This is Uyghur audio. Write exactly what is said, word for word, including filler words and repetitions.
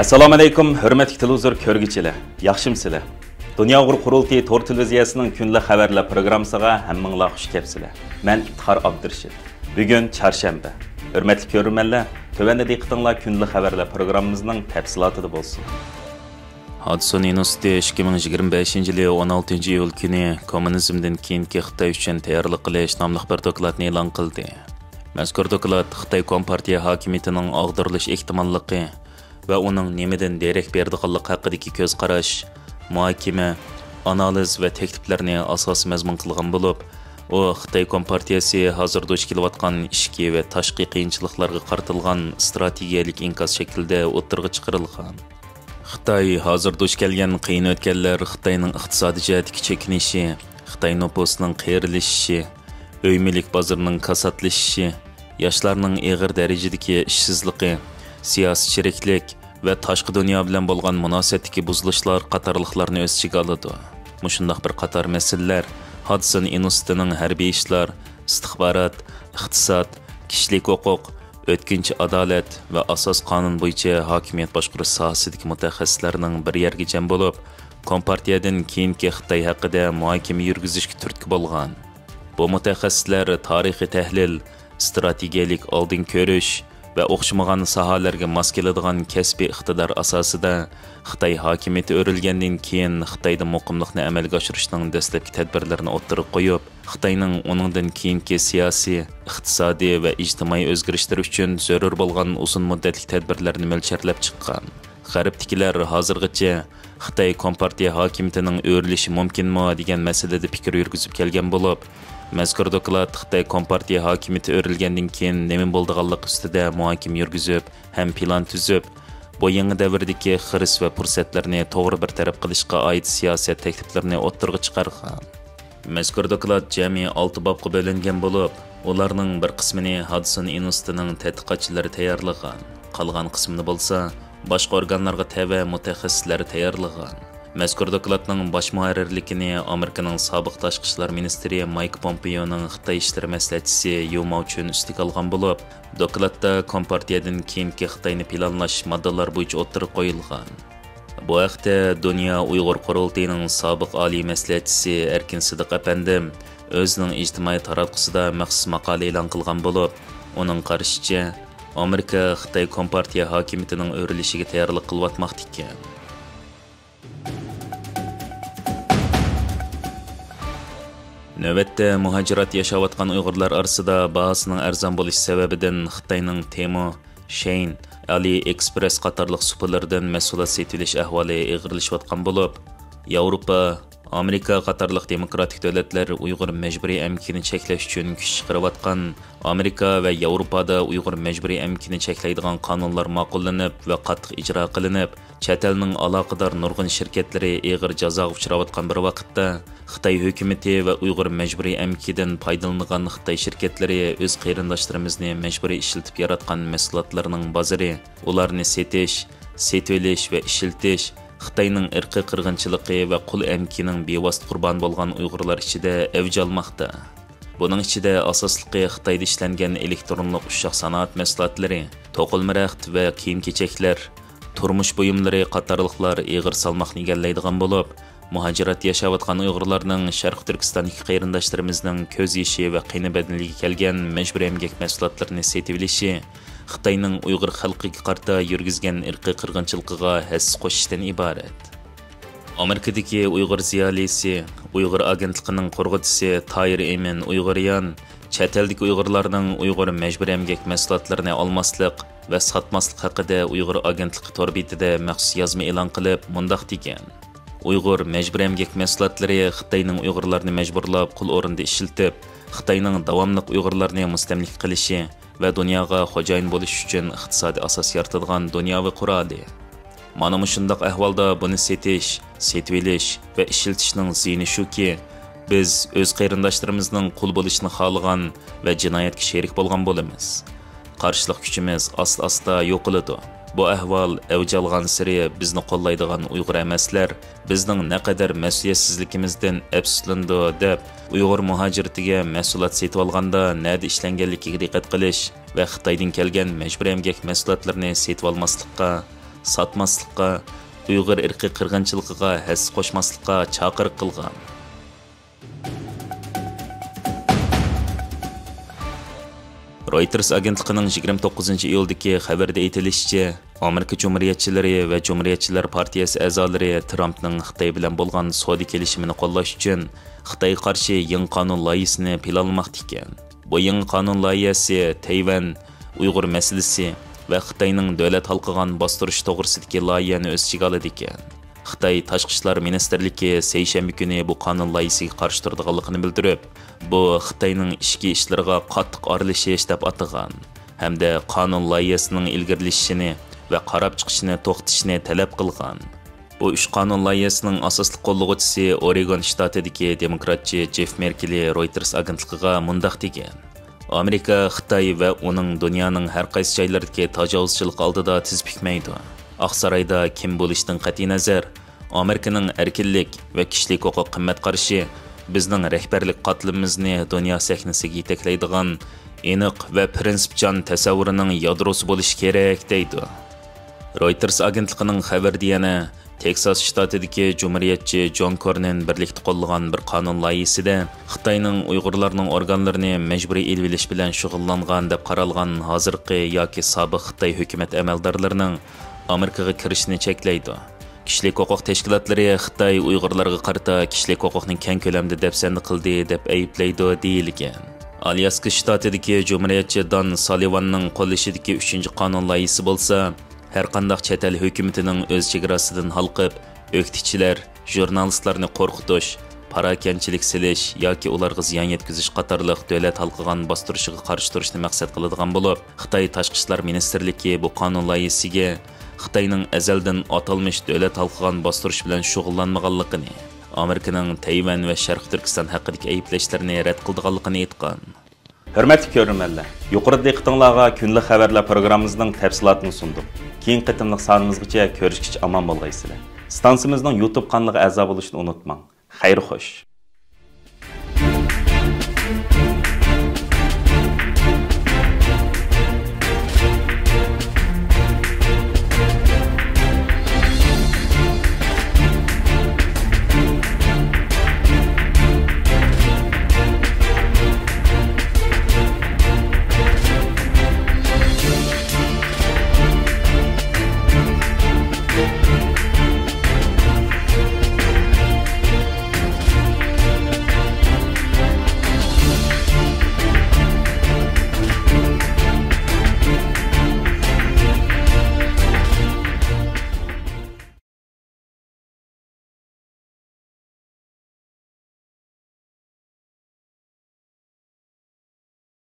ئەسسالامۇئەلەيكۇم، ھۆرمەتلىك تېلېۋىزور كۆرگۈچىلەر، ياخشىمۇسىلەر؟ دۇنيا ئۇيغۇر قۇرۇلتىيى تور تېلېۋىزىيەسىنىڭ كۈندىلىك خەۋەرلەر پروگراممىسىغا ھەممىڭلار خۇش كەپسىلەر. مەن ئىپتىخار ئابدۇرېشىت. بۈگۈن چارشەنبە. ھۆرمەتلىك كۆرۈرمەنلەر، تۆۋەندە دىققىتىڭلار كۈندىلىك خەۋەرلەر پروگراممىمىزنىڭ تەپسىلاتىدا بولسۇن. ھادسون ئىنستىتۇتى ئىككى مىڭ يىگىرمە بەشىنچى يىلى ئون ئالتىنچى ئىيۇل كۈنى كوممۇنىزمدىن كېيىنكى خىتاي ئۈچۈن تەييارلىق قىلىش ناملىق بىر دوكلاتنى ئېلان قىلدى. مەزكۇر دوكلات خىتاي كومپارتىيە ھاكىمىيىتىنىڭ ئاغدۇرۇلۇش ئېھتىماللىقى ۋە ئۇنىڭ نېمىدىن دېرەك بېرىدىغانلىقى ھەققىدىكى كۆز قاراش، مۇھاكىمە، ئانالىز ۋە تەكلىپلەرنى ئاساسىي مەزمۇن قىلغان بولۇپ، ئۇ خىتاي كومپارتىيەسى ھازىر دۇچ كېلىۋاتقان ئىچكى ۋە تاشقى قىيىنچىلىقلارغا قارىتىلغان ئىستراتېگىيەلىك ئىنكاس شەكلىدە ئوتتۇرىغا چىقىرىلغان. خىتاي ھازىر دۇچ كەلگەن قىيىن ئۆتكەللەر خىتاينىڭ ئىقتىسادىي جەھەتتىكى چېكىنىشى، خىتاي نوپۇسىنىڭ قېرىلىشىشى، ئۆي مۈلۈك بازىرىنىڭ كاساتلىشىشى، ياشلارنىڭ ئېغىر دەرىجىدىكى ئىشسىزلىقى، سىياسىي چىرىكلىك ۋە تاشقى دۇنيا بىلەن بولغان مۇناسىۋەتتىكى بۇزۇلۇشلار قاتارلىقلارنى ئۆز ئىچىگە ئالىدۇ. مۇشۇنداق بىر قاتار مەسىلىلەر ھادسون ئىنستىتۇتىنىڭ ھەربىي ئىشلار، ئىستىخبارات، ئىقتىساد، كىشىلىك ھوقۇق، ئۆتكۈنچى ئادالەت ۋە ئاساسىي قانۇن بويىچە ھاكىمىيەت باشقۇرۇش ساھەسىدىكى مۇتەخەسسىسلەرنىڭ بىر يەرگە جەم بولۇپ، كومپارتىيەدىن كېيىنكى خىتاي ھەققىدە مۇھاكىمە يۈرگۈزۈشكە تۈرتكە بولغان. بۇ مۇتەخەسسىسلەر تارىخىي تەھلىل، ئىستراتېگىيەلىك ئالدىن كۆرۈش ۋە ئوخشىمىغان ساھەلەرگە ماس كېلىدىغان كەسپىي ئىقتىدار ئاساسىدا خىتاي ھاكىمىيىتى ئۆرۈلگەندىن كېيىن خىتايدا مۇقىملىقنى ئەمەلگە ئاشۇرۇشنىڭ دەسلەپكى تەدبىرلىرىنى ئوتتۇرىغا قويۇپ، خىتاينىڭ ئۇنىڭدىن كېيىنكى سىياسىي، ئىقتىسادىي ۋە ئىجتىمائىي ئۆزگىرىشلىرى ئۈچۈن زۆرۈر بولغان ئۇزۇن مۇددەتلىك تەدبىرلەرنى مۆلچەرلەپ چىققان. غەربتىكىلەر ھازىرغىچە خىتاي كومپارتىيە ھاكىمىيىتىنىڭ ئۆرۈلۈشى مۇمكىنمۇ دېگەن مەسىلىدە پىكىر يۈرگۈزۈپ كەلگەن بولۇپ، مەزكۇر دوكلات خىتاي كومپارتىيە ھاكىمىيىتى ئۆرۈلگەندىن كېيىن نېمە بولىدىغانلىقى ئۈستىدە مۇھاكىمە يۈرگۈزۈپ ھەم پىلان تۈزۈپ، بۇ يېڭى دەۋردىكى خىرىس ۋە پۇرسەتلەرنى توغرا بىر تەرەپ قىلىشقا ئائىت سىياسەت تەكلىپلىرىنى ئوتتۇرىغا چىقارغان. مەزكۇر دوكلات جەمئىي ئالتە بابقا بۆلۈنگەن بولۇپ، ئۇلارنىڭ بىر قىسمىنى ھادسون ئىنستىتۇتىنىڭ تەتقىقاتچىلىرى تەييارلىغان، قالغان قىسمىنى بولسا باشقا ئورگانلارغا تەۋە مۇتەخەسسىسلەر تەييارلىغان. مەزكۇر دوكلاتنىڭ باش مۇھەررىرلىكىنى ئامېرىكىنىڭ سابىق تاشقى ئىشلار مىنىستىرى مايك پومپېيونىڭ خىتاي ئىشلىرى مەسلىھەتچىسى يۇ ماۋچۈن ئۈستىگە ئالغان بولۇپ، دوكلاتتا كومپارتىيەدىن كېيىنكى خىتاينى پىلانلاش ماددىلار بويىچە ئوتتۇرىغا قويۇلغان. بۇ ھەقتە دۇنيا ئۇيغۇر قۇرۇلتىيىنىڭ سابىق ئالىي مەسلىھەتچىسى ئەركىن سىدىق ئەپەندىم ئۆزىنىڭ ئىجتىمائىي تاراتقۇسىدا مەخسۇس ماقالە ئېلان قىلغان بولۇپ، ئۇنىڭ قارىشىچە، ئامېرىكا خىتاي كومپارتىيە ھاكىمىيىتىنىڭ ئۆرۈلۈشىگە تەييارلىق قىلىۋاتماقتا ئىكەن. نۆۋەتتە مۇھاجىرات ياشاۋاتقان ئۇيغۇرلار ئارىسىدا باھاسىنىڭ ئەرزان بولۇشى سەۋەبىدىن خىتاينىڭ تېمو، شەين، ئالىئېكسپرېس قاتارلىق سۇپىلىرىدىن مەھسۇلات سېتىۋېلىش ئەھۋالى ئېغىرلىشىۋاتقان بولۇپ، ياۋروپا، ئامېرىكا قاتارلىق دېموكراتىك دۆلەتلەر ئۇيغۇر مەجبۇرىي ئەمگىكىنى چەكلەش ئۈچۈن كۈچ چىقىرىۋاتقان ئامېرىكا ۋە ياۋروپادا ئۇيغۇر مەجبۇرىي ئەمگىكىنى چەكلەيدىغان قانۇنلار ماقۇللىنىپ ۋە قاتتىق ئىجرا قىلىنىپ، چەت ئەلنىڭ ئالاقىدار نۇرغۇن شىركەتلىرى ئېغىر جازاغا ئۇچراۋاتقان بىر ۋاقىتتا، خىتاي ھۆكۈمىتى ۋە ئۇيغۇر مەجبۇرىي ئەمگىكىدىن پايدىلىنىدىغان خىتاي شىركەتلىرى ئۆز قېرىنداشلىرىمىزنى مەجبۇرىي ئىشلىتىپ ياراتقان مەھسۇلاتلىرىنىڭ بازىرى، ئۇلارنى سېتىش، سېتىۋېلىش ۋە ئىشلىتىش خىتاينىڭ ئىرقىي قىرغىنچىلىقى ۋە قۇل ئەمگىكىنىڭ بىۋاسىتە قۇربانى بولغان ئۇيغۇرلار ئىچىدە ئەۋج ئالماقتا. بۇنىڭ ئىچىدە ئاساسلىقى خىتايدا ئىشلەنگەن ئېلېكترونلۇق ئۇششاق سانائەت مەھسۇلاتلىرى، توقۇلما رەخت ۋە كىيىم-كېچەكلەر، تۇرمۇش بۇيۇملىرى قاتارلىقلار ئېغىر سالماقنى ئىگىلەيدىغان بولۇپ، مۇھاجىرەتتە ياشاۋاتقان ئۇيغۇرلارنىڭ شەرقىي تۈركىستاندىكى قېرىنداشلىرىمىزنىڭ كۆز يېشى ۋە قېنى بەدىنىگە كەلگەن مەجبۇرىي ئەمگەك مەھسۇلاتلىرىنى سېتىۋېلىشى خىتاينىڭ ئۇيغۇر خەلقىگە قارىتا يۈرگۈزگەن ئىرقىي قىرغىنچىلىقىغا ھەسسە قوشۇشتىن ئىبارەت. ئامېرىكىدىكى ئۇيغۇر زىيالىيسى، ئۇيغۇر ئاگېنتلىقىنىڭ قۇرغۇچىسى تايىر ئىمىن ئۇيغۇريان چەت ئەلدىكى ئۇيغۇرلارنىڭ ئۇيغۇر مەجبۇرىي ئەمگەك مەھسۇلاتلىرىنى ئالماسلىق ۋە ساتماسلىق ھەققىدە ئۇيغۇر ئاگېنتلىقى تور بېتىدە مەخسۇس يازما ئېلان قىلىپ، مۇنداق دېگەن: ئۇيغۇر مەجبۇرىي ئەمگەك مەھسۇلاتلىرى خىتاينىڭ ئۇيغۇرلارنى مەجبۇرلاپ قۇل ئورنىدا ئىشلىتىپ، خىتاينىڭ داۋاملىق ئۇيغۇرلارنى مۇستەملىكە قىلىشى، ۋە دۇنياغا خوجايىن بولۇش ئۈچۈن ئىقتىسادىي ئاساس يارىتىدىغان دۇنياۋى قورالى. مانا مۇشۇنداق ئەھۋالدا بۇنى سېتىش، سېتىۋېلىش ۋە ئىشلىتىشنىڭ زىيىنى شۇكى، بىز ئۆز قېرىنداشلىرىمىزنىڭ قۇل بولۇشىنى خالىغان ۋە جىنايەتكە شېرىك بولغان بولىمىز. قارشىلىق كۈچىمىز ئاستا-ئاستا يوقىلىدۇ. بۇ ئەھۋال ئەۋج ئالغانسېرى بىزنى قوللايدىغان ئۇيغۇر ئەمەسلەر بىزنىڭ نەقەدەر مەسئۇلىيەتسىزلىكىمىزدىن ئەپسۇسلىنىدۇ، دەپ، ئۇيغۇر مۇھاجىرىتىگە مەھسۇلات سېتىۋالغاندا نەدە ئىشلەنگەنلىكىگە دىققەت قىلىش ۋە خىتايدىن كەلگەن مەجبۇرىي ئەمگەك مەھسۇلاتلىرىنى سېتىۋالماسلىققا، ساتماسلىققا، ئۇيغۇر ئىرقىي قىرغىنچىلىقىغا ھەسسە قوشماسلىققا چاقىرىق قىلغان. رويتېرس ئاگېنتلىقىنىڭ يىگىرمە توققۇزىنچى ئىيۇلدىكى خەۋىرىدە ئېيتىلىشىچە، ئامېرىكا جۇمھۇرىيەتچىلىرى ۋە جۇمھۇرىيەتچىلەر پارتىيەسى ئەزالىرى ترامپنىڭ خىتاي بىلەن بولغان سودا كېلىشىمىنى قوللاش ئۈچۈن خىتايغا قارشى يېڭى قانۇن لايىھىسىنى پىلانلىماقتا ئىكەن. بۇ يېڭى قانۇن لايىھەسى تەيۋەن، ئۇيغۇر مەسىلىسى ۋە خىتاينىڭ دۆلەت ھالقىغان باستۇرۇشى توغرىسىدىكى لايىھەنى ئۆز ئىچىگە ئالىدىكەن. خىتاي تاشقى ئىشلار مىنىستىرلىكى سەيشەنبە كۈنى بۇ قانۇن لايىھىسىگە قارشى تۇرىدىغانلىقىنى بىلدۈرۈپ، بۇ خىتاينىڭ ئىچكى ئىشلىرىغا قاتتىق ئارىلىشىش دەپ ئاتىغان ھەمدە قانۇن لايىھەسىنىڭ ئىلگىرىلىشىشىنى ۋە قاراپ چىقىشنى توختىتىشنى تەلەپ قىلغان. بۇ ئۈچ قانۇن لايىھەسىنىڭ ئاساسلىق قوللىغۇچىسى ئورېگون شتاتىدىكى دېموكراتچى جېف مېركېلى رويتېرس ئاگېنتلىقىغا مۇنداق دېگەن: ئامېرىكا خىتاي ۋە ئۇنىڭ دۇنيانىڭ ھەر قايسى جايلىرىدىكى تاجاۋۇزچىلىق ئالدىدا تىز پۈكمەيدۇ. ئاقسارايدا كىم بولۇشىدىن قەتئىينەزەر، ئامېرىكىنىڭ ئەركىنلىك ۋە كىشىلىك ھوقۇق قىممەت قارىشى بىزنىڭ رەھبەرلىك قاتلىمىمىزنى دۇنيا سەھنىسىگە يېتەكلەيدىغان ئېنىق ۋە پىرىنسىپچان تەسەۋۋۇرىنىڭ يادروسى بولۇشى كېرەك، دەيدۇ. رويتېرس ئاگېنتلىقىنىڭ خەۋىرىدە يەنە تېكساس شتاتىدىكى جۇمھۇرىيەتچى جون كورنىن بىرلىكتە قوللىغان بىر قانۇن لايىھىسىدە خىتاينىڭ ئۇيغۇرلارنىڭ ئورگانلىرىنى مەجبۇرىي ئېلىۋېلىش بىلەن شۇغۇللانغان دەپ قارالغان ھازىرقى ياكى سابىق خىتاي ھۆكۈمەت ئەمەلدارلىرىنىڭ ئامېرىكىغا كىرىشىنى چەكلەيدۇ. كىشىلىك ھوقۇق تەشكىلاتلىرى خىتاي ئۇيغۇرلارغا قارىتا كىشىلىك ھوقۇقنى كەڭ كۆلەمدە دەپسەندە قىلدى دەپ ئەيىبلەيدۇ، دېيىلگەن. ئالياسكا شتاتىدىكى جۇمھۇرىيەتچى دان سالىۋاننىڭ قوللىشىدىكى ئۈچىنچى قانۇن لايىھىسى بولسا، ھەرقانداق چەت ئەل ھۆكۈمىتىنىڭ ئۆز چېگراسىدىن ھالقىپ، ئۆكتىچىلەر، ژۇرنالىستلارنى قورقۇتۇش، پاراكەندىچىلىك سېلىش ياكى ئۇلارغا زىيان يەتكۈزۈش قاتارلىق دۆلەت ھالقىغان باستۇرۇشىغا قارشى تۇرۇشنى مەقسەت قىلىدىغان بولۇپ، خىتاي تاشقى ئىشلار مىنىستىرلىكى بۇ قانۇن لايىھىسىگە خىتاينىڭ ئەزەلدىن ئاتالمىش دۆلەت ھالقىغان باستۇرۇش بىلەن شۇغۇللانمىغانلىقىنى، ئامېرىكىنىڭ تەيۋەن ۋە شەرقىي تۈركىستان ھەققىدىكى ئەيىبلەشلىرىنى رەت قىلىدىغانلىقىنى ئېيتقان. ھۆرمەتلىك كۆرۈرمەنلەر، يۇقىرىدا دىققىتىڭلارغا كۈندىلىك خەۋەرلەر پروگراممىمىزنىڭ تەپسىلاتىنى سۇندۇق. كېيىنكى قېتىملىق سانىمىزغىچە كۆرۈشكىچە ئامان بولغايسىلەر. ستانسىمىزنىڭ يۇتۇب قانىلىغا ئەزا بولۇشنى ئۇنتۇماڭ. خەير خوش.